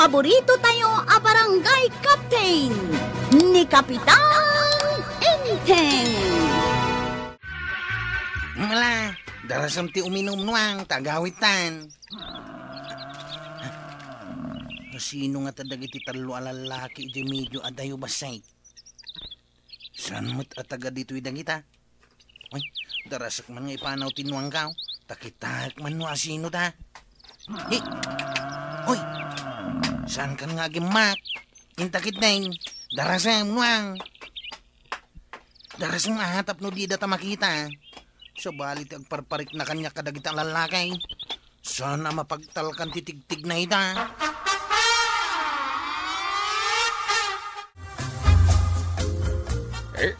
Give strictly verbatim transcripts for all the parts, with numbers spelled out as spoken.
Paborito tayo a barangay captain, ni Kapitan Enteng. Mala, darasam ti uminum, Nuang, ta agawitan. Sino nga ta dagiti tallo a lallaki iti medyo adayo bassit? Saan met a taga ditoy dagita? Ay, darasek man nga ipanaw ti Nuang, ta kitaek man no asino da. Hey! Oy! Saan kan nga agimmak? Intakit din. Darasem, Nuang. Darasem a tapno dida ta makita. Sabali ti agparparikna kaniak kadagita a lallaki. Saan a mapagtalkan ti tigtigna ita. Eh,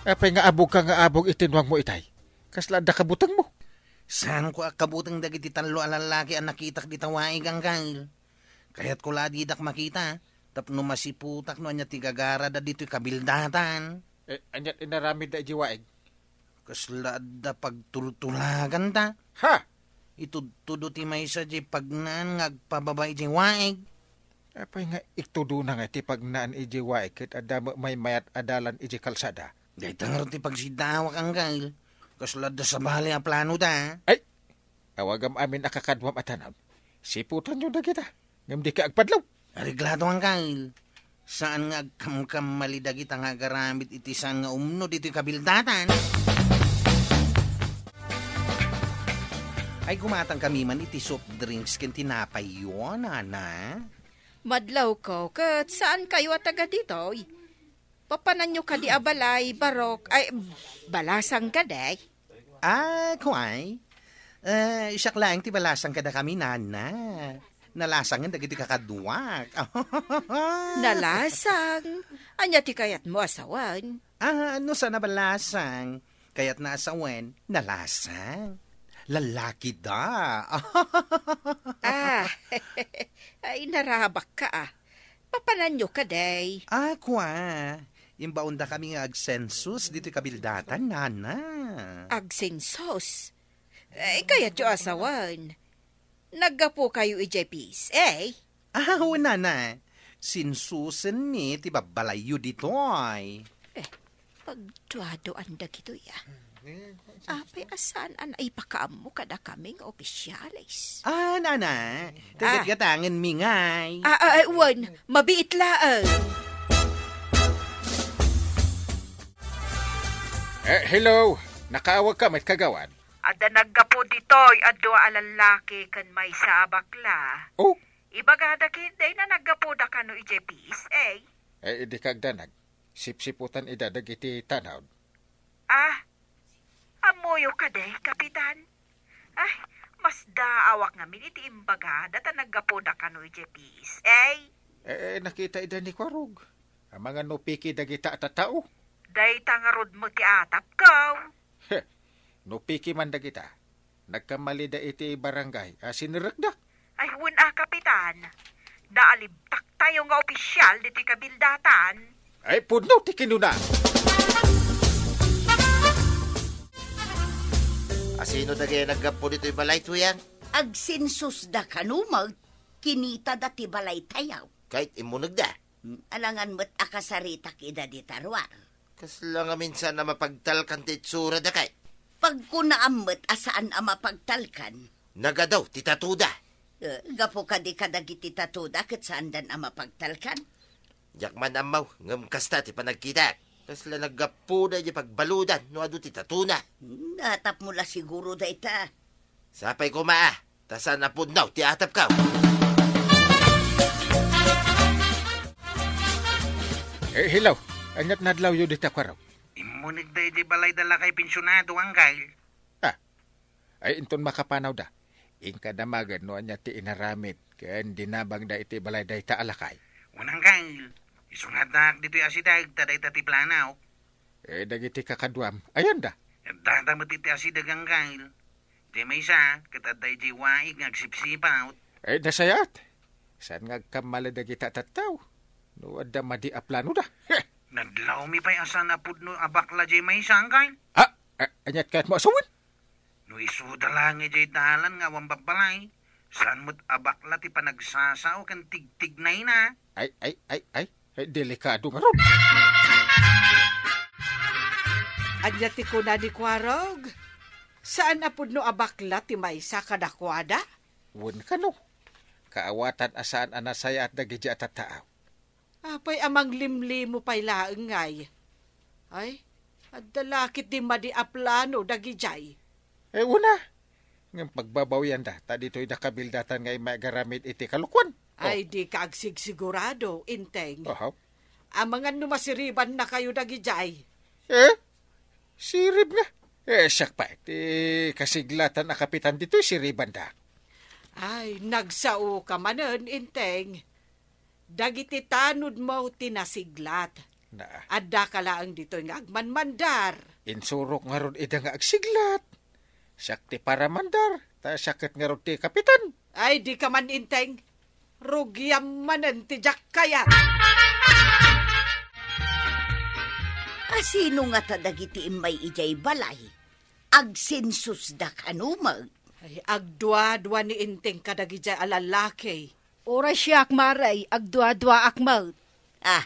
apay nga abogka nga abog iti Nuangmo itay? Kasla adda kabutengmo? Saanko a kabuteng dagiti tallo a lallaki a nakitak dita waig, Angkel. Kayatko la a didak makita, tapno masiputak no ania ti gagarada ditoy kabildatan. Eh, aniat inaramidda idiay waig? Kasla adda pagtultulaganta. Ha? Itudtudo ti maysa diay pagnaan nga agpababa idiay waig. Apay nga itudona nga ti pagnaan idiay waig ket adda met maymayat a dalan idiay kalsada? Dayta ngarud ti pagsidaawak, Angkel. Kasla adda sabali a planoda. Ay! Awagam amin a kakaduam a tanod. Siputanyo dagita. Ngem dika agpadlaw. Areglado, Angkel. Saan nga agkamkamali dagita nga agaramid iti saan nga umno ditoy kabildatan. Ay, gumatang kami man iti soft drinks ken tinapayyo, nana. Madlawko, ket saan kayo a taga ditoy? Papananyo kadi a balay, barok, ay, balasang kadi? Ah, kuay. Eh, siak laeng ti balasang kadakami, nana. Nalasangen dagiti kakaduak. Nalasang? Ania ti kayatmo a sawen? Ah, no saan a balasang, kayatna a sawen, nalasang. Lalaki da. Ah, ay, narabak ka, ah. Papananyo kadi? Ah, kua. Imbaondakami nga agsensus ditoy kabildatan, nana. Agsensus? Eh, kayatyo a sawen. Naggapu kayo idiay P S A? Ah, wen, nana. Sensusenmi ti babbalayyo ditoy. Eh, pagduaduan dagitoy, ah. Apay a saan a naipakaammo kadakami nga opisyales? Ah, nana, ah, tagatgatangenmi ngay. Ah, ah, ah, wen, mabiit laeng. Eh, hello. Nakaawag ka met, kagawad? Adda naggapu ditoy a dua a lallaki ken maysa a bakla. Oh? Ibagada ketdi no naggapuda kano idiay P S A. Eh, idi kagdanag, sipsiputan ida dagiti tanod. Ah, ammoyo kadi, Kapitan? Ay, masdaawak ngamin iti imbagada ta naggapuda kano idiay P S A. Eh, eh, nakita ida ni Kwarog. Amangan no piki dagita a tattao. Dayta ngarud met ti atapko. Heh, no piki man dagita, nagkammalida iti barangay a sinerekda. Ay, wen a, Kapitan. Naalibtak tayo nga opisyal ditoy kabildatan. Ay, pudno ti kinuna. Asino dagiti naggapu ditoy balay, Tuyang? Agsensusda kano met, kinitada ti balay tayo. Ket immunegda? Hmm, alangan met a kasaritak ida dita ruar. Kasla ngamin saan a mapagtalkan ti itsurada kay? Pagkunaam met a saan a mapagtalkan. Nagadaw ti tatoda. Eh, gapu kadi kadagiti tatoda ket saandan a mapagtalkan? Diak man ammo, ngem kasta ti panagkitak. Kasla naggapuda idiay pagbaludan no adu ti tatona. Hmm, natapmo la siguro dayta. Sapay koma, ah. Ta saan a pudno ti atapko. Eh, hello. Aniat nadlawyo dita, Kwarog? Immunegda idiay balay da lakay pensionado, Angkel. Ah. Ay, inton makapanawda, inka damagen no ania ti inaramid ken dinabangda iti balay dayta a lakay. Wen, Angkel. Isu nga addaak ditoy asideg ta dayta ti planok. Eh, dagiti kakaduam, ayanda? Addada met iti asideg, Angkel. Diay maysa, ket adda idiay waig nga agsipsipawt. Eh, nasayaat. Saan nga agkammalida dagita a tattao? No adda madi a planoda. Heh! Nadlawmi pay a saan a pudno a bakla diay maysa, Angkel. Ah, a-, aniat kayatmo a sawen? No isuda laeng idiay dalan nga awan babbalay, Saan met a bakla ti panagsasao ken tigtignayna? Ay, ay, ay, ay. Ay, delikado ngarud. Ania ti kuna ni Kuarog? Saan a pudno a bakla ti maysa kadakuada? Wen kano, kaawatan a saan a nasayaat dagiti a tattaaw. Apay a manglimlimo pay laeng ngay? Ay, adda la ketdi madi a plano dagidiay. Eh, una, ngem pagbabawianda, ta ditoy da kabildatan nga immay agaramid iti kalokuan. Oh. Ay, di ka agsigsigurado, Inteng. Aha. Amangan no masiribannakayo dagidiay. Eh? Sirib nga? Eh, siak pay, ti kasiglatan a kapitan ditoy, siribanda. Ay, nagsao ka manen, Inteng. Dagiti tanodmo ti nasiglat. Na. Addaka laeng ditoy nga agmanmandar. Insurok ngarud ida nga agsiglat. Siak ti paramandar, ta siak ket ngarud ti kapitan. Ay, di ka man, Inteng. Rugiam manen ti diak kayat. A sino ngata dagiti immay idiay balay? Agsensusda kano met? Ay, agduadua ni Inteng kadagidiay a lallaki. Uray siak, Mare, agduaduaak met. Ah,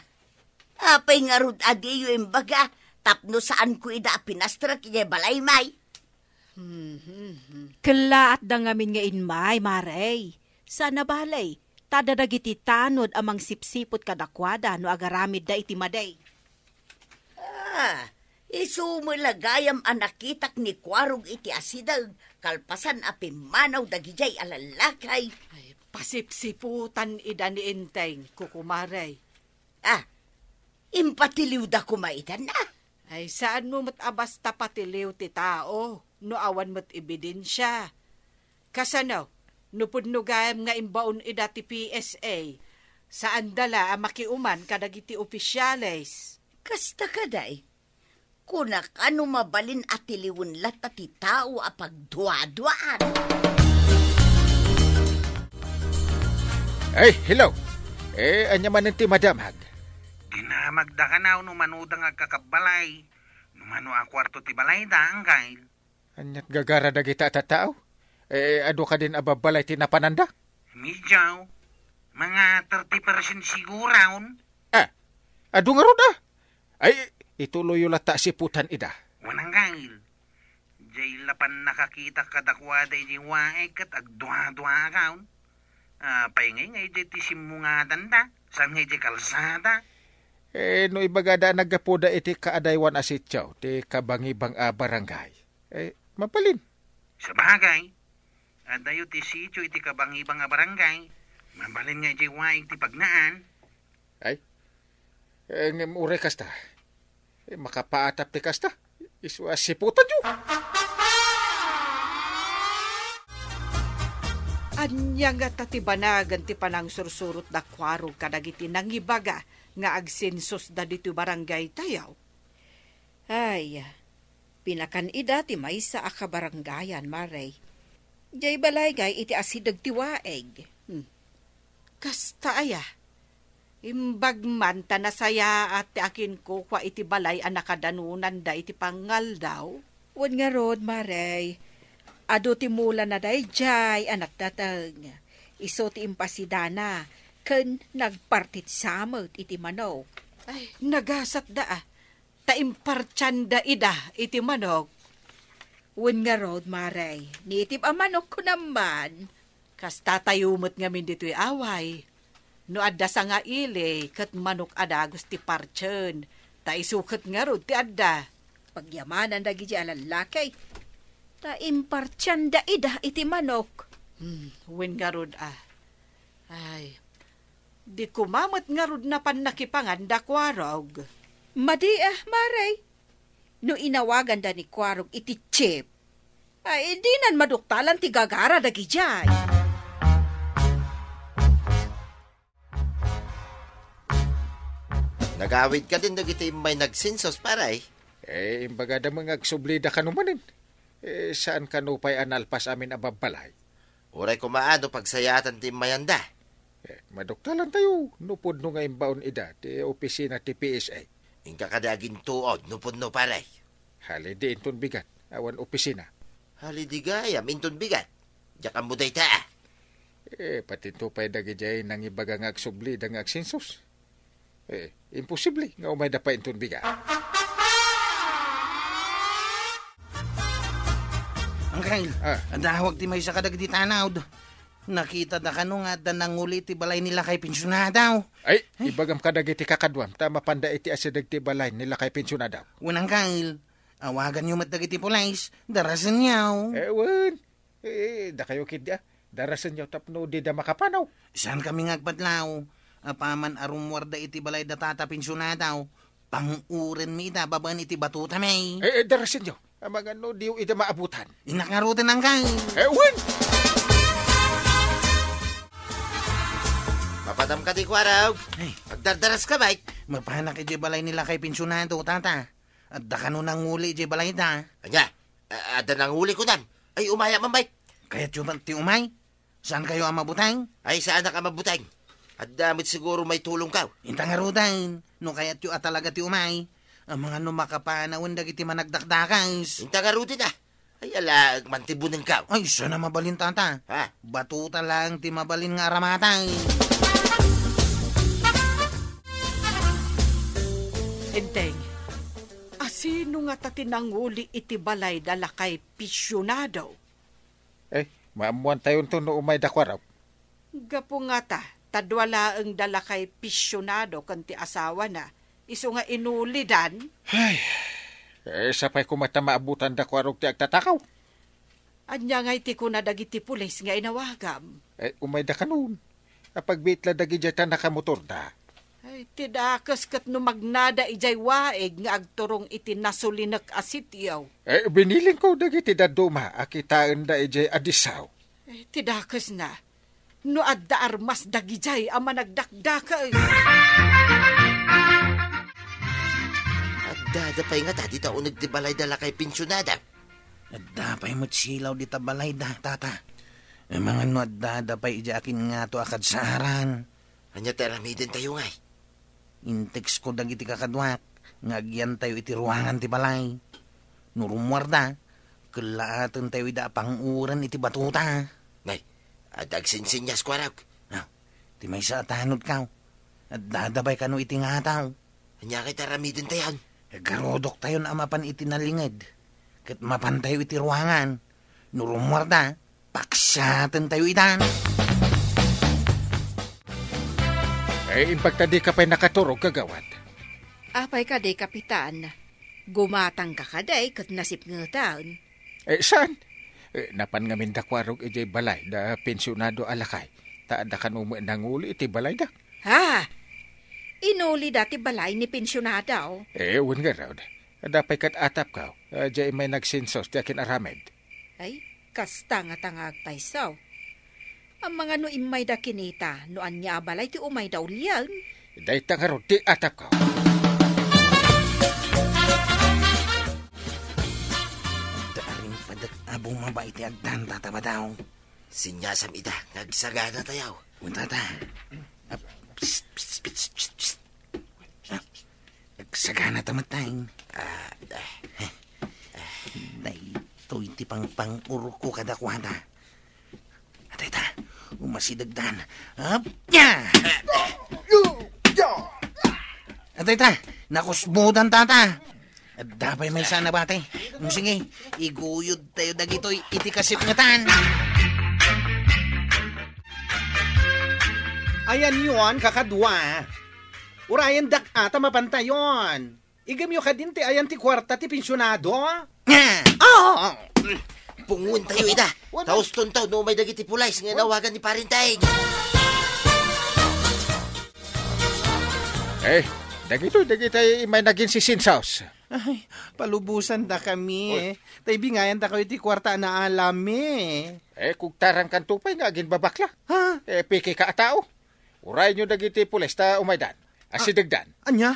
apay ngarud a diyo imbaga tapno saanko ida a pinastrek idiay balay, may? Mhm. Kellaatda ngamin nga immay, Mare. Saan a bale, ta adda dagiti tanod a mangsipsiput kadakuada no agaramidda iti madi. Ah, isu met la gayam a nakitak ni Kuarog iti asideg kalpasan a pimmanaw dagidiay a lallaki. Ay, pasipsiputan ida ni Inteng, kukumare. Ah, impatiliwda koma itan, ah? Ay, saanmo met a basta patiliw ti tao no awan met ebidensia. Kasano, no pudno gayam nga imbaon ida ti P S A, saanda la a makiuman kadagiti ofisiales? Kasta kadi, kunaka no mabalin a tiliwen latta ti tao a pagduaduaan. Ay, hello. Eh, ania manen ti madamag? Dinamagda kanaw no manoda nga agkakabbalay. No mano a kuarto ti balayda, Anggail? Aniat gagara dagita a tattao? Eh, adu kadin a babbalay ti napananda? Medyo. Mga thirty percent siguron. Ah, adu ngarud, ah. Ay, ituloyyo latta a siputan ida. Wen, Anggail. Jay lapan nakakita kadakuada iti waig ket agduaduaak. Apay ngay nga iti simmungadanda, saan nga iti kalsada? Eh, no ibagada a naggapuda iti kaadaywan a sitio, ti kabangibang a barangay. Eh, mabalin. Sabagay, adayo ti sitio iti kabangibang a barangay. Mabalin nga iti waig ti pagnaan. Ay, eh, ngem uray kasta. Eh, makapaatap ti kasta. Isu a siputanyo. Ania ngata ti banagan ti panangsursurot da Kuarog kadagiti nangibaga nga agsensusda ditoy barangay tayo? Ay, pinakan ida ti maysa a kabarangayan, Mare. Jay balay ngay iti asideg ti waig. Hmm. Kasta aya? Imbag man ta nasayaat ti akinkukua iti balay a nakadanonanda iti pangaldaw? Wen ngarud, Mare, adu ti mulana daydiay a nagdateng. Isu ti impasidana ken nagpartitsa met iti manok. Ay, nagasatda, ah. Ta impartianda ida iti manok. Wen ngarud, Mare, nitib a manok kunam man. Kasta tayo met ngamin ditoy away. No adda sangaili ket manok a dagus ti partien, ta isu ket ngarud ti adda. Pagyamanan dagiti a lallaki, ta impartianda ida iti manok. Hmm, wen ngarud a. Ay, di koma met ngarud napan nakipangan da Kuarog. Madi, ah, Mare. No inawaganda ni Kuarog iti chief, ay, dinan maduktalan ti gagara dagidiay. Nagawid kadin dagiti immay nagsensus, pare? Eh, imbagada nga agsublida kano manen. Eh, saan kano pay a nalpas amin a babbalay? Uray koma no pagsayaatan ti immayanda. Eh, maduktalan tayo, no pudno nga imbaon ida ti opisina ti P S A. Inka kadi agintuod, no pudno, pare? Hali di inton bigat, awan opisina. Hali di gayam, inton bigat. Diak ammo dayta, ah. Eh, pati to pay dagidiay nangibaga nga agsubli da nga agsensus. Eh, imposible nga umayda pay inton bigat. Angkel, ah, adawag ti maysa kadagiti tanawd. Nakita da kano nga adda nanguli ti balay ni lakay pensionado. Ay, eh? Ibagam kadagiti kakaduam, ta mapanda iti asideg ti balay ni lakay pensionado. Wen, Angkel, awaganyo met dagiti pulis, darasenyo. Eh, wen. Eh, dakayo ketdi, ah. Darasenyo tapno dida makapanaw. Saan kami nga agpadlaw? Apaman a rummuarda iti balay da tata pensionado, pangurenmi ida babaen iti batutami. Eh, eh, darasenyo. Amangan no diyo ida maabutan. Innak ngaruden, Angkel. Eh, wen! Mapadam ka di kuarog. Ay. Agdardaras ka, bay. Mapanak iti balay ni lakay pensionado, tata. Adda kano nanguli iti balay da. Ania? A-, adda nanguli kunam. Ay, umaya man, bay. Kayatyo man ti umay? Saan kayo a mabuteng? Ay, saanak a mabuteng. Adda met siguro maitulongkaw. Inta ngaruden, no kayatyo a talaga ti umay, amangan no makapanawen dagiti managdakdakas. Inta ngaruden, ah. Ay, ala, agmantibunengkaw. Ay, saan a mabalin, tata? Ha? Batuta lang ti mabalin nga aramatan. Enteng, asino ngata ti nanguli iti balay da lakay pensionado? Eh, maammuantayonto no umay da kuarog. Gapu ngata, ta dua laeng da lakay pensionado ken ti asawana, isu nga inulidan. Ay, eh, sapay koma ta maabutan da kuarog ti agtatakaw. Ania ngay ti kuna dagiti pulis nga inawagam? Eh, umay da kanon. Apagbiit la dagidiay ta nakamotorda. Ay, ti dakes ket no magnada idiay waig nga agturong iti nasulinek a sitio. Eh, binilingko dagiti dadduma a kitaenda idiay Adisaw. Eh, ti dakesna, no adda armas dagidiay a managdakdakes. Addada pay ngata dita uneg ti balay da lakay pensionado. Adda pay met silaw dita balay da, tata. Amangan no addada pay idiay akin ngato a kadsaaran. Ania ti aramidentayo ngay? Intexko dagiti kakaduak nga agyantayo iti ruangan ti balay. No rummuarda, kellaatentayo ida a panguren iti batuta. Nay, adda agsinsinnias kuarog. Ah, ti maysa a tanodkaw. Addada pay kano iti ngataw. Ania ngay ti aramidentayon? Aggarudoktayon a mapan iti nalinged. Ket mapantayo iti ruangan. No rummuarda, paksiatentayo itan. Eh, imbag ta dika pay nakaturog, kagawad. Apay kadi, Kapitan? Gumatangka kadi ket nasipngetan? Eh, saan? Eh, napan ngamin da kuarog idiay balay da pensionado a lakay. Ta adda kano met nanguli iti balay da. Ha? Inuli da ti balay ni pensionado? Eh, wen ngarud. Adda pay ket atapkaw. Diay may nagsensus ti akin-aramid. Ay, kasta ngata nga agpayso. Amangan no immayda kinita no ania a balay ti umayda ulien. Dayta ngarud ti atapko. Adda arimpadek a bumaba iti agdan, Tata Badaw. Sinniasam ida nga agsaganatayo. Wen, Tata. Ah, psst, psst, psst, psst, psst. Ah, agsaganata met tayo. Ah, ah. Daytoy ti pangpang-urko kadakuada. Atay ta, umasidegdan. Hop! Ya! Atay ta, nakusbodan, Tata. Adda pay maysa a nabati. Mm, sige, iguyod tayo dagitoy iti kasipngetan. Ayanyon, kakadua. Urayen dak ata mapantayon. Igamyo kadin ti ayan ti kuarta ti pensionado? Ah! Pungon tayo ida. Wala. Tauston tayo no may dagiti pulis nga nawagan ni Parinteng. Eh, dagitoy, dagitoy may nagin sisinsaos. Ay, palubusan da kami. Oy. Tay bingayan da kayo ti kuarta na alami. Eh, kugtarang kan tupay nga agin babakla. Ha? Eh, piki ka a tao. Uray nyo dagiti pulis ta umaydan. Asidegdan. Anya?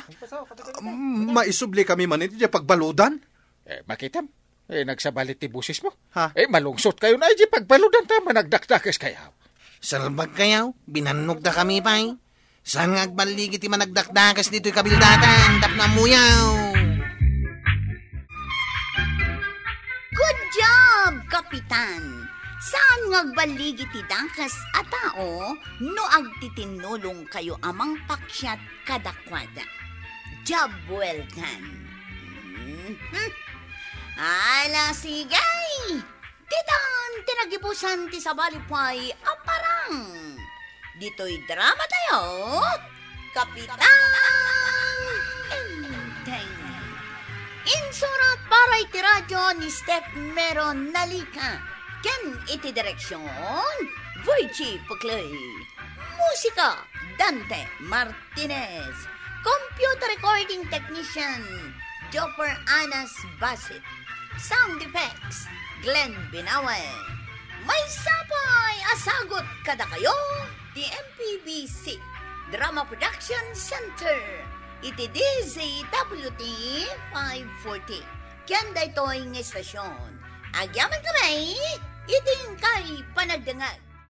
Maisubli kami man iti pagbaludan? Eh, makitam. Eh, nagsabali ti boses mo. Ha? Eh, malungsot kayo na iti pagbaludan ta managdakdakes kayo. Salbag kayo, binannog da kami pay. Saan nga agballigi ti managdakdakes ditoy kabildatan, tapno ammuyaw? Good job, Kapitan! Saan nga agballigi ti dakes a tao no agtitinnulongkayo a mangpaksiat kadakuada. Job well done. Mhm. Ala, sige! Ditan ti nagibusan ti sabali pay a parang. Ditoy drama tayo, Kapitan Enteng. Insurat para iti radyo ni Steph Mero Nalica ken iti direksyon, Virgie Puclay. Musika, Dante Martinez. Computer recording technician, Jopper Anas Basit. Sound effects, Glenn Binawe. Maysa pay a sagut kadakayo ti M P B C Drama Production Center iti D Z W T five forty. Ken daytoy nga istasyon, agyamankami iti inkay panagdengngeg.